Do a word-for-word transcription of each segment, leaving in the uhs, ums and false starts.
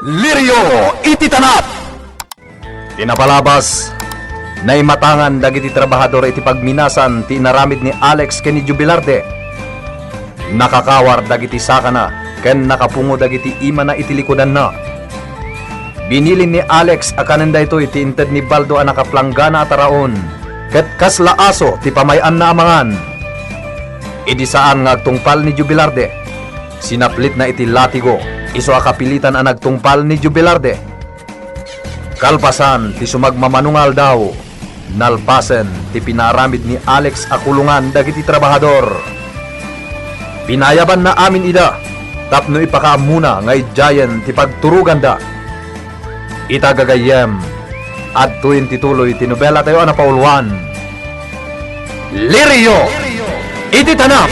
Lirio iti tanap! Ti napalabas, naimatangan dagiti trabahador iti pagminasan ti inaramid ni Alex ken ni Jubilarde. Nakakawar dagiti sakana ken nakapungo dagiti imana iti likudanna. Binilin ni Alex a kanen daytoy ti inted ni Baldo a nakaplanggana a taraon, ket kasla aso ti pamay-anna a mangan. Idi saan nga agtungpal ni Jubilarde, sinaplitna iti latigo, isu a kapilitan a nagtungpal ni Jubilarde. Kalpasan ti sumagmamano nga aldaw, nalpasen ti pinaaramid ni Alex a kulongan dagiti trabahador. Pinayabanna amin ida tapno ipakaammona nga idiayen ti pagturoganda. Ita gagayyem, adtoyen ti tuloy ti nobelatayo a napauluan. Lirio iti tanap!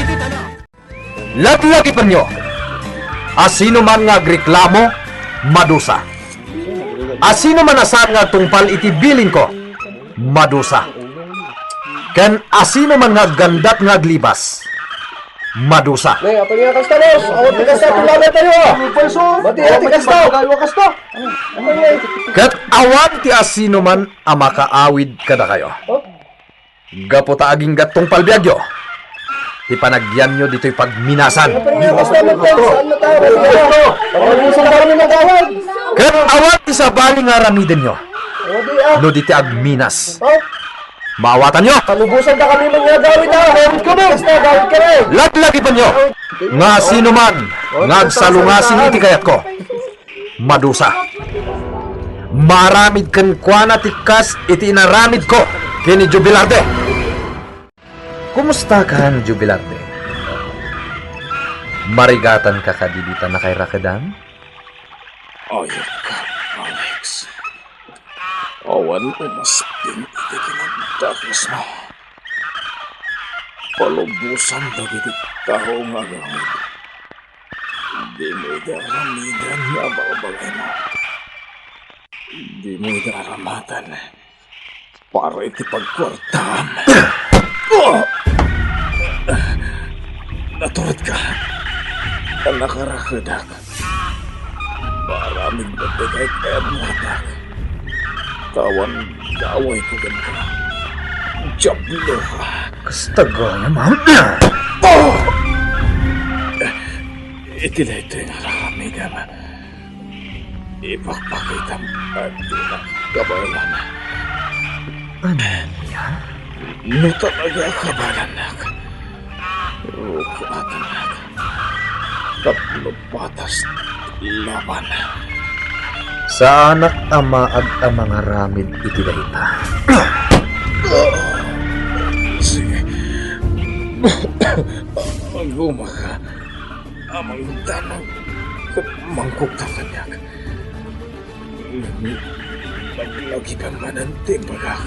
Laglagipenyo! Asinoman nga agreklamo, madusa. Asinoman a saan nga agtungpal iti bilinko, madusa. Ken asinoman nga aggandat nga aglibas, madusa. Ne, apo niya kasta, boss. Awan ti kasta, ti bagay tayo, ah. Mati, ati kasta. Ket awan ti asinoman a makaawid kadakayo. Gapu ta agingga tungpal biagyo ti panagyanyo ditoy pagminasan. Ket awan ti sabali nga aramidenyo no di ti agminas. Maawatanyo. Palubosan ta kami man nga gawid, ah. Gawid kami. Basta gawid kami. Laglagipenyo nga sino man nga agsalungasing iti kayatko, madusa. Maaramid kenkuana ti kas iti inaramidko ken ni Jubilarde. Kumustakan, Jubilarde? Marigatanka kadi dita nakairakedan? Ayokka, Alex. Awan umasping iti kinadakesmo. Palubosan dagiti tao nga agawid. Dimo ida aramiden nga abalbalaymo. Dimo ida aramiden para iti pagkuartaam. Naturedka a nakarakedak. Maaramid met ti kayatmo, anak. Awan kaawayko kenka. Diabloka. Kasta gayam, ha? Oh! Iti daytoy nga aramidem, ipakpakitam a dinak kabaelan. Ania? No talaga a kabaelannak, rukatanak. Tapno patas laban. Saanak a maag a mangaramid iti dayta. Sige. Agumaka a mangdanag ket mangkugta kaniak. Laglagipen manen ti imbagak.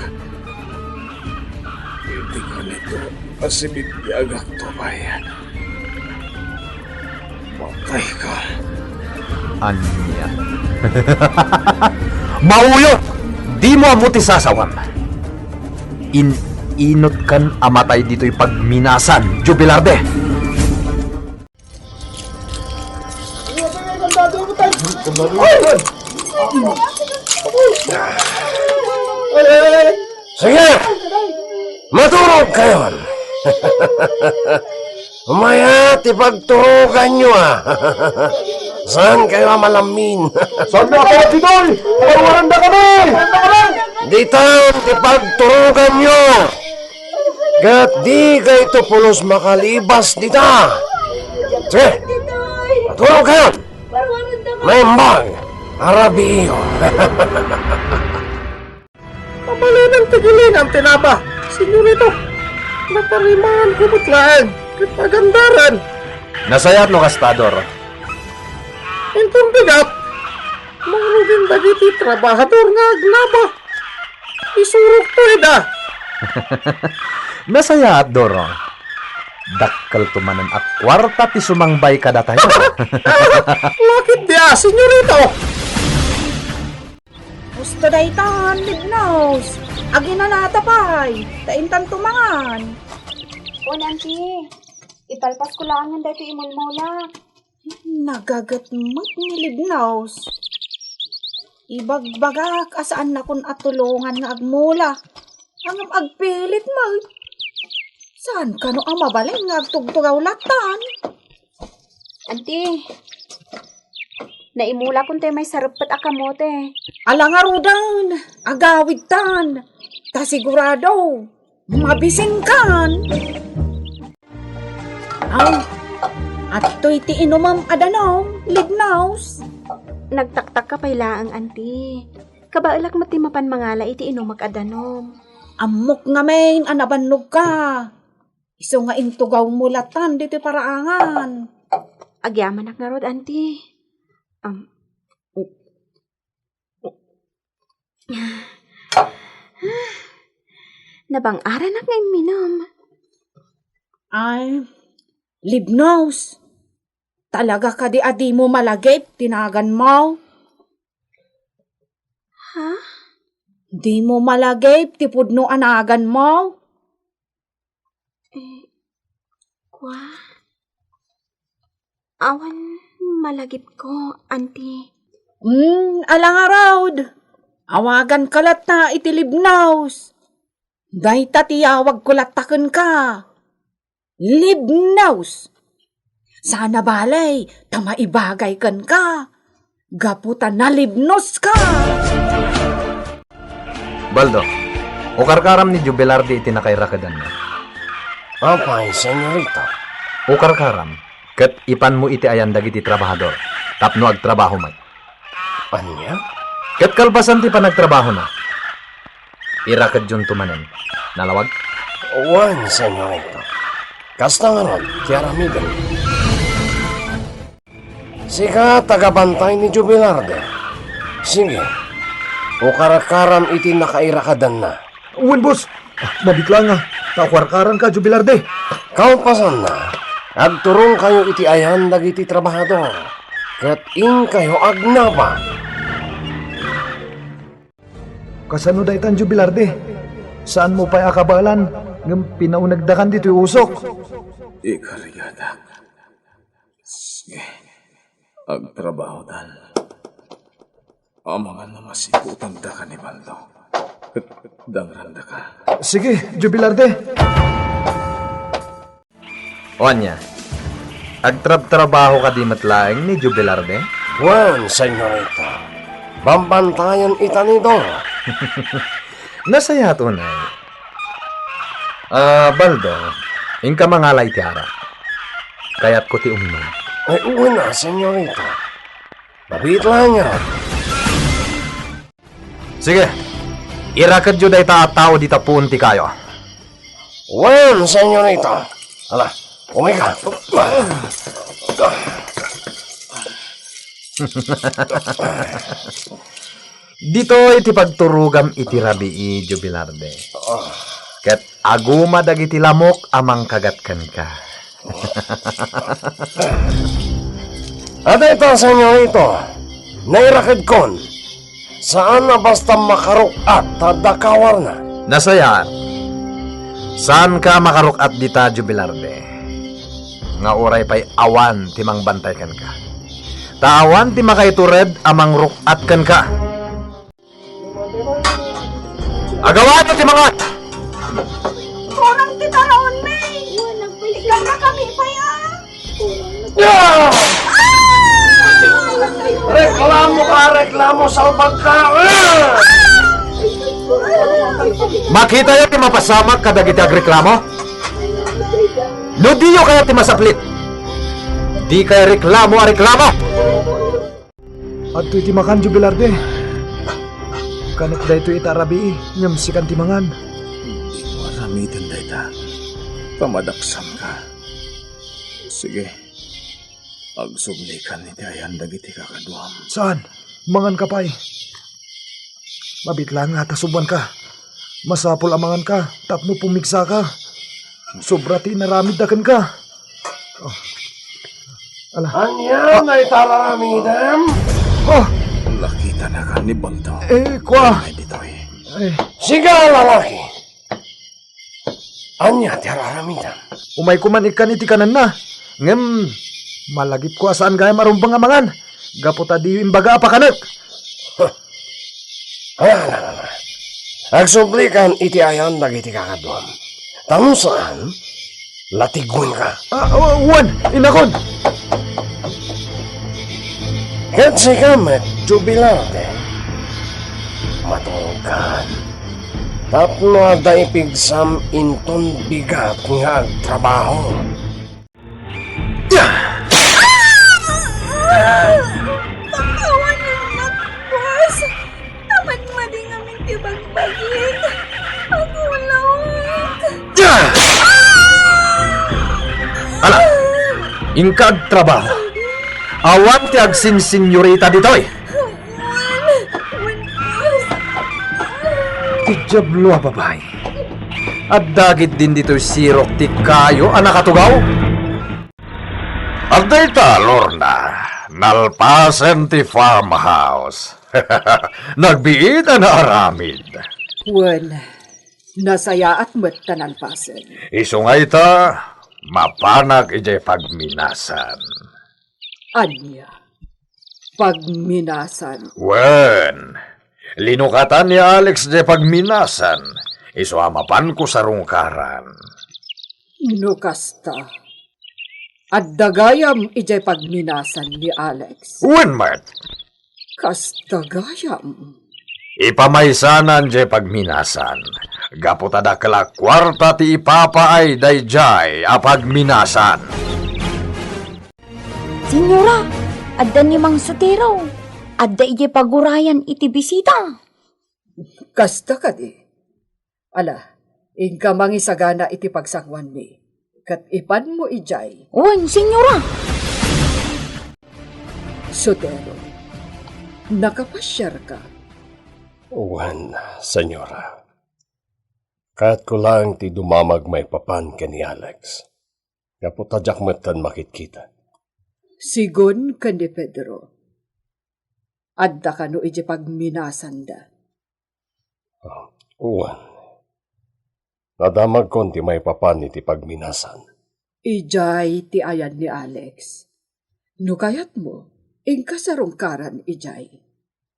Iti kanito a sibibiagakto pay, matayka. Ania? Mauyot! Dimo ammo ti sasawam. In-inutkan a matay ditoy pagminasan, Jubilarde! Sige! Maturog kayon! Umaya ti pagturoganyo, a. Saan kayo a malammin? Saan na kayo ditoy? Paruwaranda kami! Ditan ti pagturoganyo! Ket di kayto pulos makalibas dita. Sige, maturog kayo. Naimbag a rabiiyo. Mabalinen ti gilingan ti naba, senyorito. Naparimangan ko met laeng ket agandaren. Nasayaat no kasta, Dor. Inton bigat, marugin dagiti trabahador nga agnaba. Isurokto ida. Nasayaat, Doro. Dakkelto manen a kuarta ti sumangbay kadatayo. Lakit dia, senyorito. Gusto daytan, Libnos. Aginanata pay, ta intan tumangan. Wen, auntie. Ipalpas ko laengen daytoy imulmula. Nagaget met ni Libnos. Ibagbagak a saannakon a tulongan nga agmula. Ngem agpilit met. Saan kano a mabalin nga agtugtugaw latan? Anti, naimulakon toy maisarepet a kamote. Ala ngaruden, agawidtan. Ta sigurado, mabisinkan. Aw, adtoy ti inumem a danum, Libnos. Nagtaktakka pay laeng, anti. Kabaelak met ti mapan mangala iti inumek a danum. Ammok ngamin a nabannogka. Isu nga intugawmo latan ditoy paraangan. Agyamanak ngarud, anti. Am, nabang-aranak nga imminum. Ay, Libnos. Talaga kadi a dimo malagip ti naganmo? Ha? Dimo malagip ti pudno a naganmo? Eh, kwa? Awan malagipko, anti. Hmm, ala ngarud. Awaganka latta iti Libnos. Dayta ti yawagko latta kenka. Libnos! Saan a bale, ta maibagay kenka. Gapu ta nalibnoska! Baldo, ukarkaram ni Jubilardi iti nakairakedanna. Apay, senyorita? Ukarkaram, ket ipanmo iti ayan dagiti trabahador, tapno agtrabaho met. Ania? Ket kalpasan ti panagtrabahona, irakedyonto manen. Nalawag? Wen, senyorita. Kasta ngarud ti aramidem. Sika, tagabantay ni Jubilarde. Sige, ukarkaram iti nakairakedanna. Wen, boss. Ah, mabitlanga, ta ukarkaranka, Jubilarde. Kalpasanna, agturongkayo iti ayan dagiti trabahador, ket inkayo agnapa. Kasano daytan, Jubilarde? Saanmo pay a kabaelan, ngem pinaunegdakan ditoy usok. Ikarigatak. Sige, agtrabahotan. Amangan a masiputandaka ni Baldo. Ket dangrandaka. Sige, Jubilarde. O ania, agtrabtrabaho kadi met laeng ni Jubilarde? Wen, senyorita. Bambantayan ita ni Dora. Nasayaat unay. Ah, Baldo, inka mangala iti arak. Kayatko ti uminum. Ay, wen a, senyorita. Mabiit laeng. Sige, irakedyo dayta a tao dita puon ti kayo. Wen, senyorita. Ala, umay ka. Ditoy ti pagturogam iti rabii, Jubilarde. Ket aguma dagiti lamok a mangkagat kenka. Adda ita, senyorito, nairakidkon. Saan a basta makaruk-at ta adda kawarna. Nasayaat. Saanka a makaruk-at dita, Jubilarde, nga uray pay awan ti mangbantay kenka. Ta awan ti makaitured a mangruk-at kenka. Agawada ti mangan! Kurang ti taraon, May! Ikana kami pay, ah! Ah! Reklamo ka, reklamo, salbag ka! Ah! Makitayo ti mapasamak kadagiti agreklamo? No diyo kayat ti masaplit, dikay reklamo a reklamo! Adtoy ti makan, Jubilarde. Kanek daytoy ita a rabii, ngem sikan ti mangan. Dimo aramiden dayta. Pamadaksanka. Sige. Agsubli kan iti ayan dagiti kakaduam. Saan? Manganka pay. Mabiit laeng nga ta subuanka. Masapul a manganka tapno pumigsaka. Sobra ti inaramidda kenka. Oh. Ala. Ania nga itararamidem? Oh! Nakitana kan ni Baldo. Eh, kua. Ay, ditoy. Eh. Siga, lalaki. Ania ti araramidem? Umayko man ikkan iti kanenna. Ngem, malagipko a saan gayam a rumbeng a mangan. Gapu ta diyo imbaga a pakanek. Huh. Ala, ala, ala. Agsublikan iti ayan dagiti kakaduam. Ta no saan, latigwenka. Ah, wa-, wen, inakon. Ket sika met, Jubilarte, matulogkan. Tapno adda ipigsam inton bigat nga agtrabaho. Pakawanennak, boss. Namadmadi ngamin ti bagbagik. Agulawak. Ala, inka agtrabaho. Awan ti agsinsinyorita ditoy. Wen, wen, boss. Ti diablo a babai. Adda ketdin ditoy sirok ti kayo a nakatugaw? Adda ita, Lorna. Nalpasen ti farmhouse. Nagbiit a naaramid. Wen, nasayaat met ta nalpasen. Isu nga ita, mapanak idiay pagminasan. Ania? Pagminasan? Wen, linukatan ni Alex diay pagminasan. Isu a mapanko sarungkaran. No kasta, adda gayam idiay pagminasan ni Alex? Wen met. Kasta gayam? Ipamaysanan diay pagminasan. Gapu ta dakkel a kuarta ti ipapaay daydiay a pagminasan. Senyora, adda ni Mang Sotero. Adda idiay pagurayan iti bisita. Kasta kadi? Ala, inka mangisagana iti pagsanguanmi, ket ipanmo idiay. Wen, senyora. Sotero, nakapasiarka? Wen, senyora. Kayatko laeng ti dumamag maipapan ken ni Alex. Gapu ta diak metten makitkita. Sigun ken ni Pedro, adda kano iti pagminasanda? Ah, wen. Nadamagkon ti maipapan iti pagminasan. Idiay ti ayan ni Alex. No kayatmo, inka sarungkaran idiay.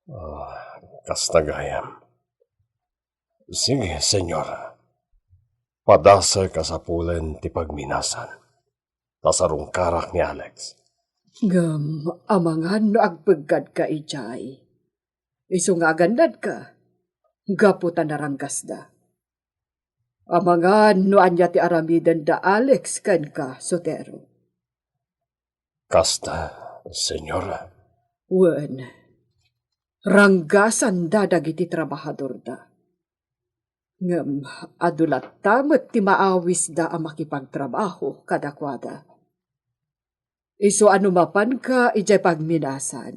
Ah, kasta gayam. Sige, senyora. Padasek a sapulen ti pagminasan. Ta sarungkarak ni Alex. Ngem amangan no agpeggadka idiay. Isu nga agannadka, gapu ta naranggasda. Amangan no ania ti aramiden da Alex kenka, Sotero. Kasta, senyora. Wen, ranggasanda dagiti trabahadorda. Ngem adu latta met ti maawisda a makipagtrabaho kadakuada. Isu a no mapanka idiay pagminasan,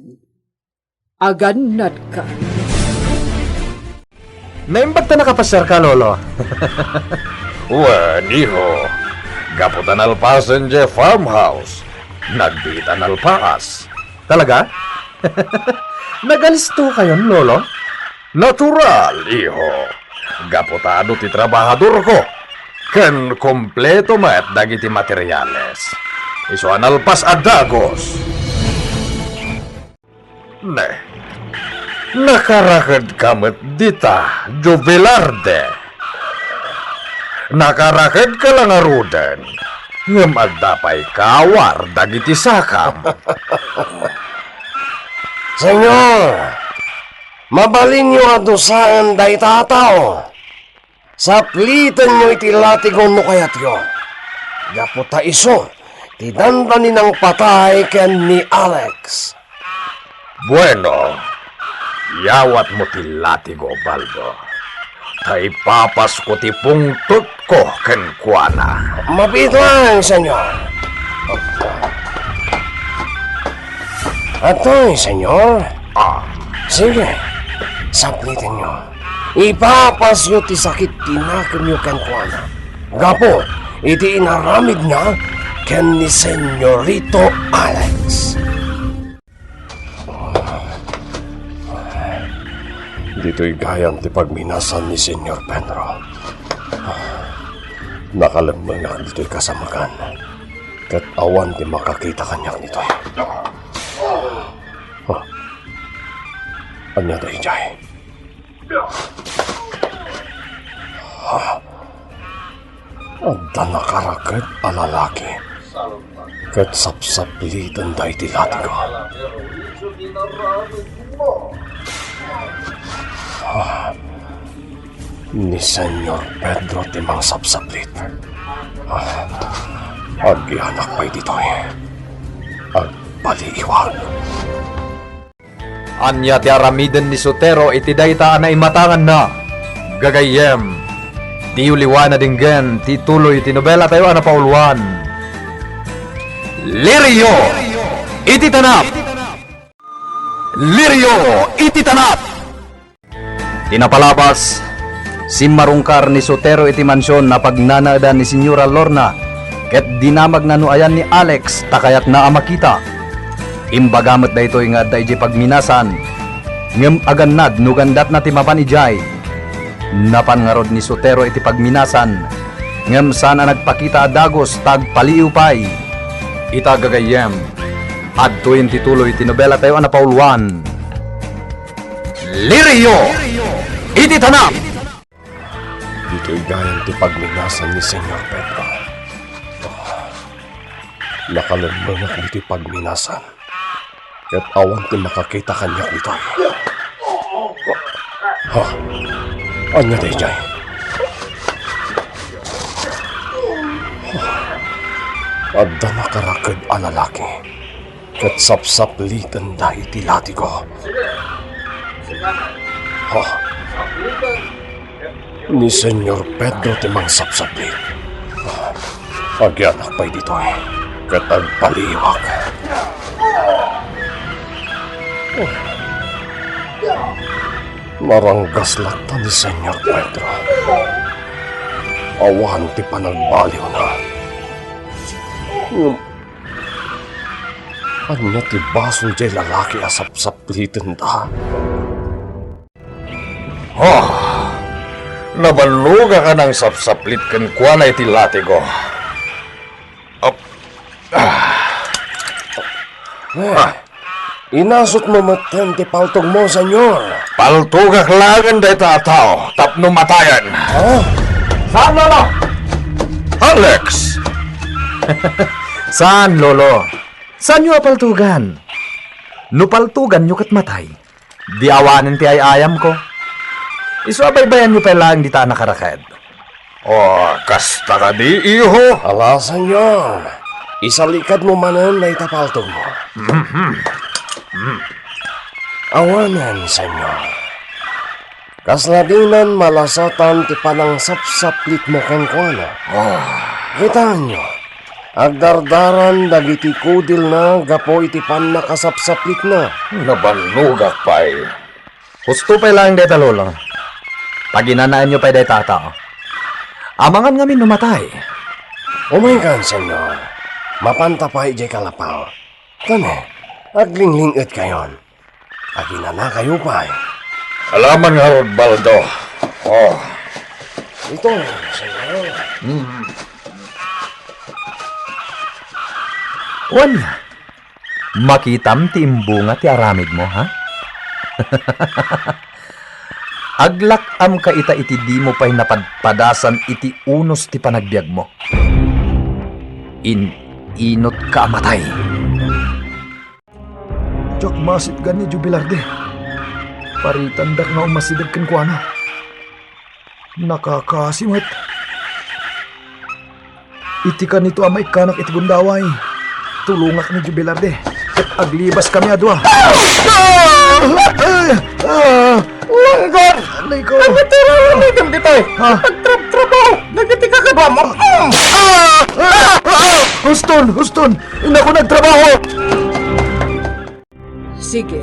agannadka. Naimbag ta nakapasiarka, Lolo. Wen, iho. Gapu ta nalpasen diay farmhouse, nagbiit a nalpas. Talaga? Nagalisto kayon, Lolo? Natural, iho. Gapu ta adu ti trabahadorko, ken kompleto met dagiti materiales. Isu a nalpas a dagus. Ne, nakarakedka met dita, Jubilarde. Nakarakedka la ngaruden, ngem adda pay kawar dagiti sakam. Senyor, mabalinyo a dusaen dayta a tao. Saplitenyo iti latigo no kayatyo. Gapu ta isu ti dandani nangpatay ken ni Alex. Bueno, yawatmo ti latigo, Baldo. Ta ipapasko ti pungtotko kenkuana. Mabiit lang, senyor. Atoy, senyor. Ah. Sige, saplitenyo. Ipapasyo ti sakit ti nakemyo kenkuana. Gapu iti inaramidna ken ni Senyorito Alex. Ditoy gayam ti pagminasan ni Senyor Pedro. Nakalemmengak ditoy kasamakan, ket awan ti makakita kaniak ditoy. Huh. Ania daydiay? Adda nakaraked a lalaki ket sapsaplitenda iti latigo. Ah, ni Señor Pedro ti mangsapsaplit. Ah, agianak pay ditoy. Agbaliiwag. Ania ti aramiden ni Sotero iti dayta a naimatanganna? Gagayyem, diyo liwaen a denggen ti tuloy ti nobelatayo a napauluan, Lirio iti Tanap! Lirio iti Tanap! Ti napalabas, simmarungkar ni Sotero iti mansion a pagnanaedan ni Señora Lorna, ket dinamagna no ayan ni Alex ta kayatna a makita. Imbaga met daytoy nga adda idiay pagminasan, ngem agannad no gandatna ti mapan idiay. Napan ngarud ni Sotero iti pagminasan, ngem saan a nagpakita a dagus ta agpaliiw pay. Ita, gagayyem, adtoyen ti tuloy ti nobelatayo a napauluan. Lirio iti Tanap! Ditoy gayam ti pagminasan ni Señor Pedro. Nakalemmengak ditoy pagminasan, ket awan ti makakita kaniak ditoy. Ha? Ania daydiay? Adda nakaraked a lalaki ket sapsaplitenda iti latigo. Ha? Ni Señor Pedro ti mangsapsaplit. Agianak pay ditoy ket agpaliiwak. Maranggas latta ni Señor Pedro. Awan ti panagbaliwna. Ngem ania ti basol diay lalaki a sapsaplitenda? Oh, nabannogak a nangsapsaplit kenkuana iti latigo. Ap-, ah. Ah. Inasutmo metten ti paltogmo, Señor. Paltogak laengen dayta a tao tapno matayen. Ah? Saan, Lolo? Alex! Saan, Lolo? Saanyo a paltogan? No paltoganyo ket matay, di awanen ti ay-ayamko. Isu a baybayanyo pay laeng dita a nakaraked. Oh, kasta kadi, iho? Ala, Señor. Isalikadmo manen dayta paltogmo. Mhm. Mm. Awanen, Señor. Kasla dinan malasatan ti panangsapsaplitmo kenkuana. Ah. Kitaenyo, agdardaran dagiti kudilna gapu iti pannakasapsaplitna. Nabannogak pay. Husto pay laeng dayta, Lolo. Paginanaenyo pay dayta a tao. Amangan ngamin no matay. Umaykan, Señor. Mapanta pay idiay kalapaw. Kani, aglingling-etkayon. Aginanakayo pay. Alaman ngarud, Baldo. Oh. Ito, Señor. Mm. Wen, makitam ti imbunga ti aramidmo, ha? Aglak-amka ita iti dimo pay napadpadasan iti unos ti panagbiagmo. In-inutka a matay. Diak masitgan ni Jubilarde. Paritandak nga umasideg kenkuana. Nakakasi met. Iti kanito a maikkanak iti gundaway, tulongak ni Jubilarde ket aglibaskami a dua. Ah! Ah! Ah! Langgor! Aray ko! Nagitiraramidem ditoy! Ha? Pagtrabtrabaho dagiti kakaduam. Ah! Ah! Ah! Huston! Huston! Inako nagtrabaho! Sige.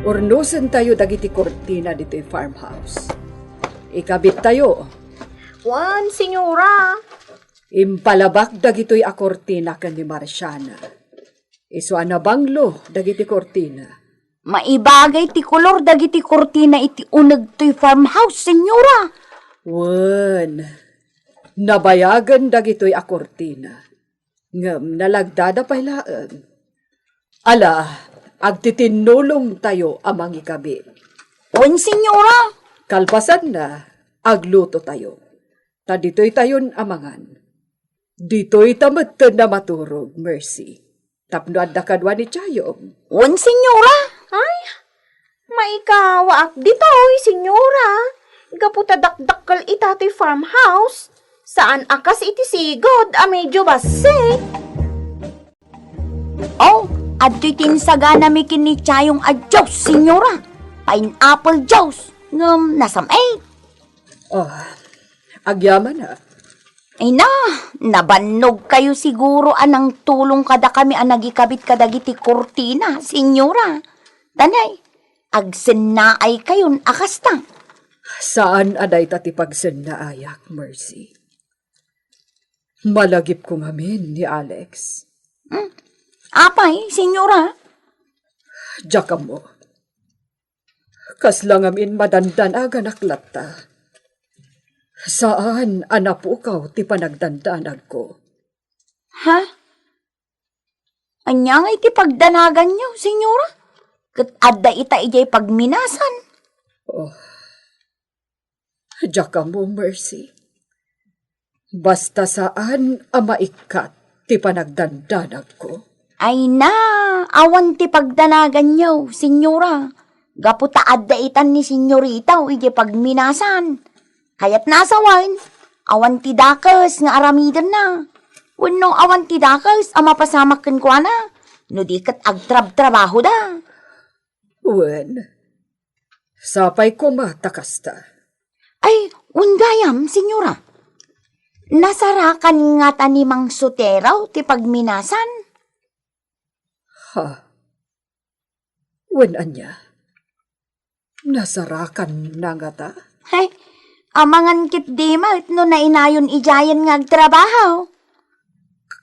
Urnosentayo dagiti kurtina ditoy farmhouse. Ikabittayo. Wen, señora. Impalabak dagitoy a kurtina ken ni Marciana. Isu a nabanglo dagiti kurtina. Maibagay ti kolor dagiti kurtina iti uneg toy farmhouse, señora. Wen, nabayagen dagitoy a kurtina. Ngem nalagdada pay laeng. Ala, agtitinnulongtayo a mangikabi. Wen, señora. Kalpasanna, aglutotayo. Ta ditoytayon a mangan. Ditoyta metten a maturog, Mercy. Tapno adda kadua ni Chayong. Wen, senyora. Ay, maikawaak ditoy, senyora. Gapu ta dakdakkel ita toy farmhouse. Saan a kas iti sigud a medyo bassit. Oh, adtoy ti insaganami ken ni Chayong a juice, senyora. Pineapple juice. Ngem nasam-it. Oh, agyamanak. Ay na, nabannogkayo siguro a nangtulong kadakami a nagikabit kadagiti kurtina, senyora. Tanay, agsennaaykayon a kasta. Saan a dayta ti pagsennaayak, Mercy. Malagipko ngamin ni Alex. Hmm? Apay, senyora? Diak ammo. Kasla ngamin madandanaganak latta. Saan a napukaw ti panagdandanagko. Ha? Ania ngay ti pagdanaganyo, senyora? Ket adda ita idiay pagminasan. Oh. Diak ammo, Mercy. Basta saan a maikkat ti panagdandanagko. Ay na, awan ti pagdanaganyo, senyora. Gapu ta adda itan ni senyorita idiay pagminasan. Kayatna a sawen, awan ti dakes nga aramidenna. Wenno awan ti dakes a mapasamak kenkuana, no di ket agtrabtrabahoda. Wen, sapay koma ta kasta. Ay, wen gayam, senyora. Nasarakan ngata ni Mang Sotero ti pagminasan? Ha? Wen ania? Nasarakanna ngata? Hay, amangan ketdi met no nainayon idiayen nga agtrabaho.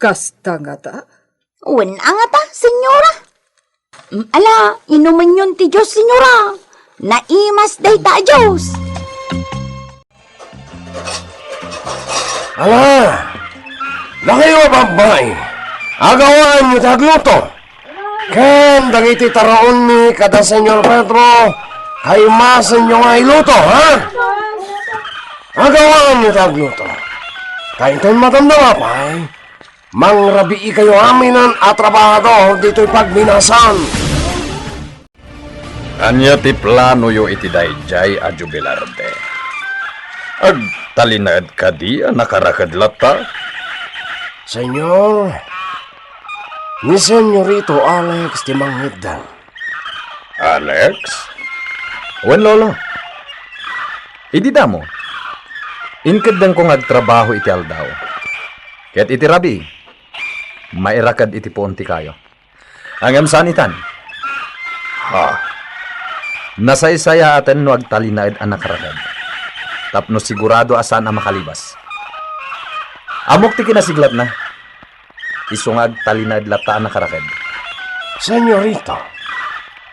Kasta ngata? Wen a ngata, senyora. Mm, ala, inumenyon ti juice, senyora. Naimas dayta a juice. Ala, dakayo a babbai, agawaanyo ti agluto. Ken dagiti taraonmi kada Senyor Pedro, kaimasenyo nga iluto, ha? Agawaanyo ti agluto. Ta inton madamdama pay, mangrabiikayo aminen a trabahador ditoy pagminasan. Ania ti planoyo iti daydiay a jubilar de? Agtalinaed kadi a nakaraked latta? Senyor, ni Senyorito Alex ti mangngeddeng. Alex? Wen, Lolo. Idi damo, inkeddengko nga agtrabaho iti aldaw. Ket iti rabii, mairaked iti puon ti kayo. Ngem saan itan? Ha? Nasaysayaaten no agtalinaed a nakaraked. Tapno sigurado a saan a makalibas. Ammok ti kinasiglatna. Isu nga agtalinaed latta a nakaraked. Senyorita,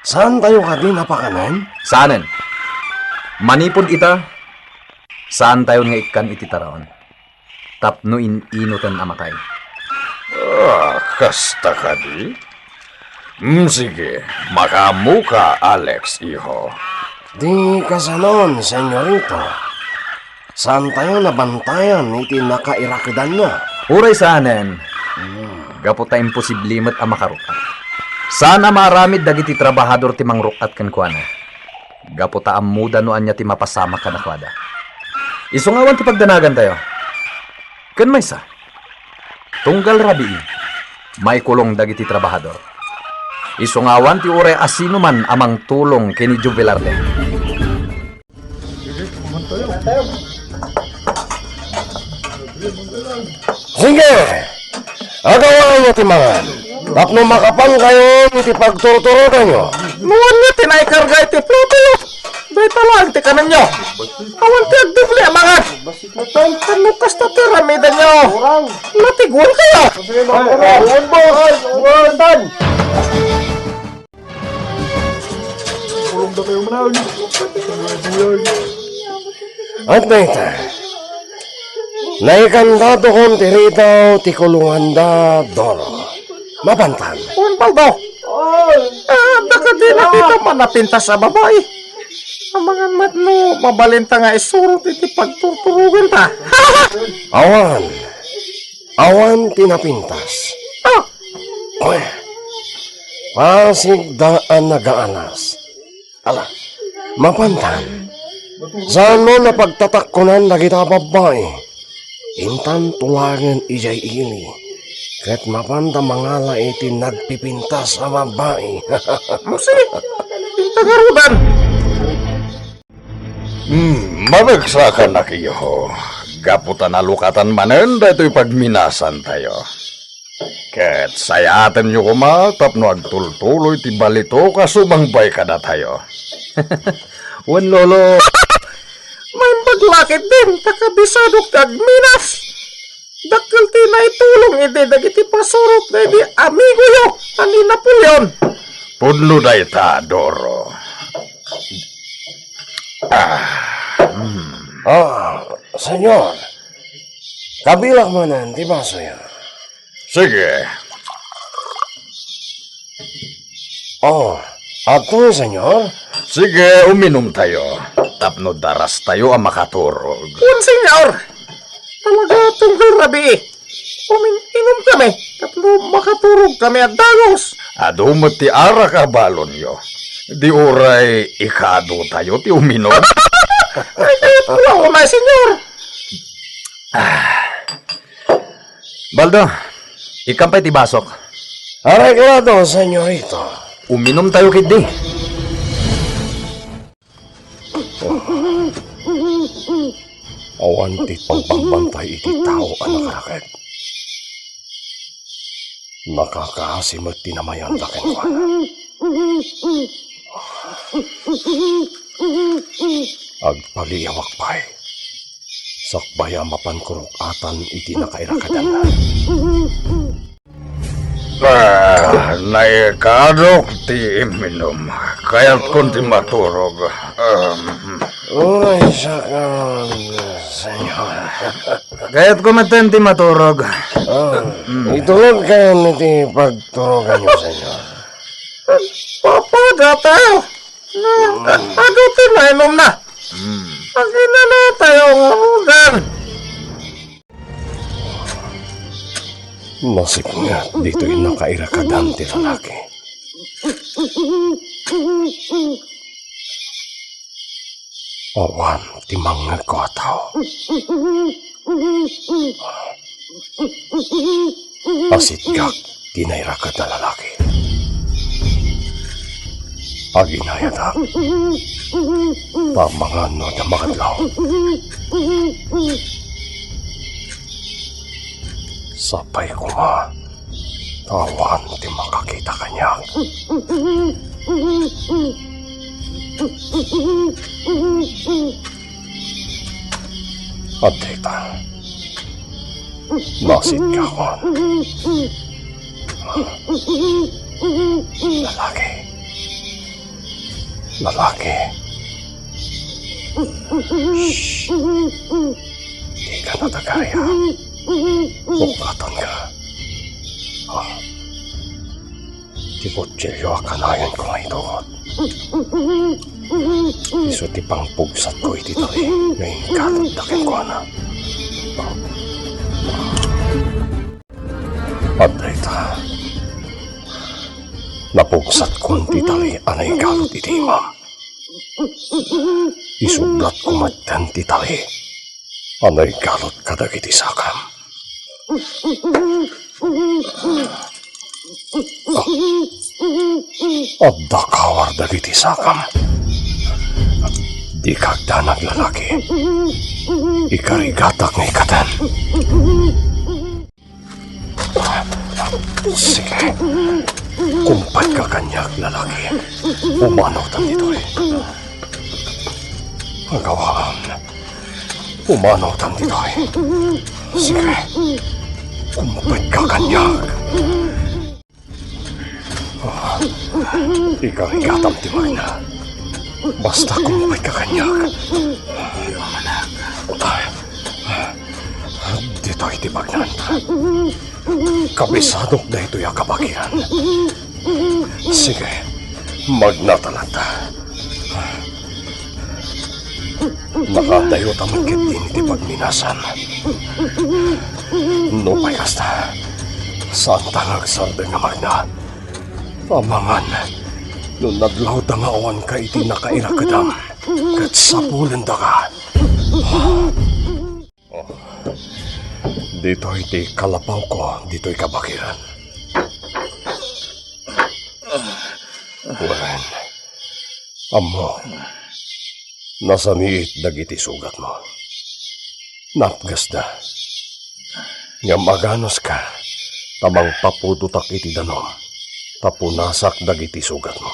saantayo kadi napakanen? Saanen. Manipud ita, saantayon nga ikkan iti taraon. Tapno in-inoten a matay. Ah, kasta kadi? Mm, sige, makaammoka, Alex, iho. Di kasanon, senyorita. Saantayo nabantayan iti nakairakedanna. Uray saanen, gapu ta imposible met a makaruk-at. Saan a maaramid dagiti trabahador ti mangruk-at kenkuana. Gapu ta ammoda no ania ti mapasamak kadakuada. Isu nga awan ti pagdanagantayo. Ken maysa, tunggal rabii, maikulong dagiti trabahador. Isu nga awan ti uray a sinuman a mangtulong ken ni Joe Velarde. Sige! Agawaanyo ti mangan, tapno makapankayon iti pagturturodanyo. No ania ti naikarga iti plato? Dayta laeng ti kanenyo. Awan ti agdubli a mangan. Tapno kasta ti aramidenyo, latigwankayo. At dayta, naikantadokon ti ridaw ti kulonganda, Doro. Mapantan. Wen, Baldo. Ah, dakadi na dita manapintas a babai. Amangan met no mabalinta nga isurot iti pagturturoganta. Awan. Awan ti napintas. Ah! Uy, pasigda a nagaalas. Ala, mapantan. Saan mo napagtatakkunan dagita a babbai? Intan tulagen idiay ili, ket mapanta mangala iti nagpipintas a babbai. Mose, inta ngaruden. Hmm, maragsakannak, iho. Gapu ta nalukatan manen daytoy pagminasantayo. Ket sayatenyo koma tapno agtultuloy ti balitok a sumangbay kadatayo. Wen, Lolo. Maimbag la ketdin ta kabisadok ti agminas. Dakkel ti naitulong idi dagiti pasurot daydi amigoyo a ni Napoleon. Pudno dayta, Doro. Ah, hmm. Ah, senyor. Kabilak manen ti basoyo. Sige. Oh, adtoy, senyor? Sige, uminumtayo. Tapno darastayo a makaturog. Wen, senyor. Talaga, tunggal rabii. Umin-, inom kami tapno makaturog kami a dagus. Adu met ti arak a balonyo. Di uray ikaduatayo ti uminum. Ay, kayat ko lang unay, senyor. Ah. Baldo, ikkam pay ti basok. Areglado, senyorito. Uminumtayo ketdi. Awan ti pagbabantay iti tao a nakarakek. Nakakaasi met ti namayanda kenkuana. Agpaliawak pay. Sakbay a mapankurok-atan iti nakairakadanna. Ah, naikadok ti iminum. Kayatkon ti maturog. Um, Uray saka, senyor. Kayatko metten ti maturog. Ah, itulod kayon iti pagturoganyo, senyor. Papada tayo. Adu ti nainumna. Hmm. Aginana tayo nga udan. Nasipnget ditoy nakairakadan ti lalaki. Awan ti mangngegko a tao. Asitgak ti nairakad a lalaki. Aginayadak. Pamangan no adda makadlaw. Sapay koma ta awan ti makakita kaniak. Adda ita. Nasitgakon. Lalaki. Lalaki. Shh. Dika natagaya. Bukatanka. Ah. Ti kutsilio a kanayonko nga itukot. Isu ti pangpugsatko iti tali nga inkalotda kenkuana. Adda ita. Napugsatkon ti tali a naigalot iti imam. Isublatko metten ti tali a naigalot kadagiti sakam. Adda kawar dagiti sakam. Dika agdanag, lalaki. Ikarigatak nga ikkaten. Sige. Kumpayka kaniak, lalaki. Umanotan ditoy. Agawam. Umanotan ditoy. Sige. Kumpayka kaniak. Ikarigatam ti makina. Basta kumpayka kaniak. Ditoy ti bagnanta. Kabisadok daytoy a kabagian. Sige, magnata latta. Nakadayo ta met ketdin iti pagminasan. Nupay kasta, saanta nga agsardeng a magna. Amangan, no nadlawda nga awanka iti nakairakedam, ket sapulendaka. Oh, ditoy ti kalapawko, ditoy kabakiran. Wen, ammo, nasamiit dagiti sugatmo. Napgasda. Ngem aganuska, ta mangpapudotak iti danum, ta punasak dagiti sugatmo.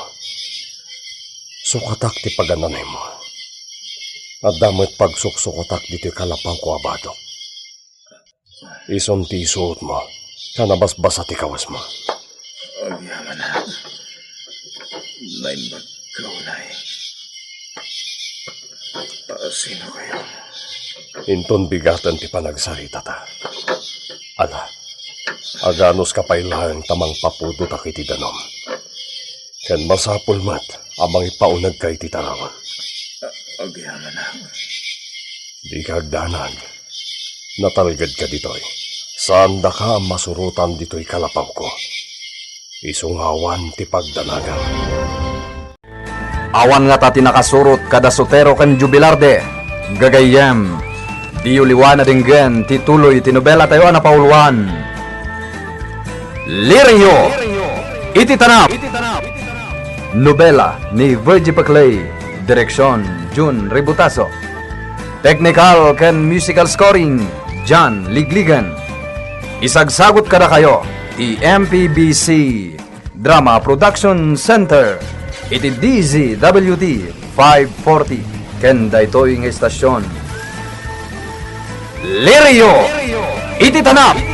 Sukatak ti pagananaymo. Adda met pagsuksukatak ditoy kalapawko a badok. Isun ti isuotmo, ta nabasbasa ti kawesmo. Agyamanak. Naimbag ka unay. Ah, sino kayo? Inton bigaten ti panagsaritata. Ala, aganuska pay laeng ta mangpapudotak iti danum. Ken masapul met a mangipaunegka iti tarawek. Ah, agyamanak. Dika agdanag. Natalgedka ditoy. Saandaka a masurotan ditoy kalapawko. Isu nga awan ti pagdanagam. Awan ngata ti nakasurot kada Sotero ken Jubilarde. Gagayyem, diyo liwa na denggen ti tuloy ti nobelatayo a napauluan, Liriyo iti Tanap. Nobela ni Virgie Paclay, direksyon Jun Ributaso. Technical ken musical scoring, John Ligligan. Isagsagut kadakayo ti M P B C Drama Production Center iti D Z W T five forty ken daytoy nga istasyon. Liriyo iti Tanap.